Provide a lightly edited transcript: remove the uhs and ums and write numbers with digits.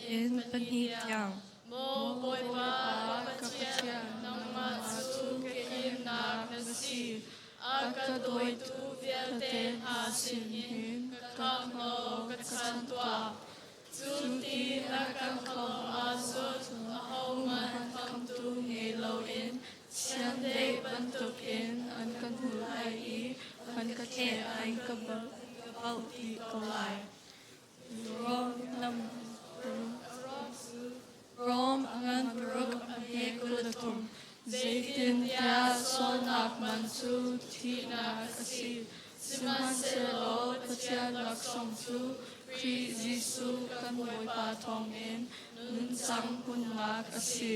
in pahnih tiang. Maw Bawipa, ka Pathian, nangmah cu ka himnak na si. A ka dawitu vialte hna sinin ka khamh law ka chanh tuah. Cu ti na ka khamh ahcun ahohmanh khamhtu ngei loin chiandeih bantukin an ka hnuh lai i an ka thleh an ka bauh dih ko lai. Rom a ngan paruk a hme 23. Zeitintiah sualnak man cu thihnak a si, sihmanhsehlaw Pathian laksawng cu Khrih Jesuh kan Bawipa thawngin nuncang hmunhnak a si.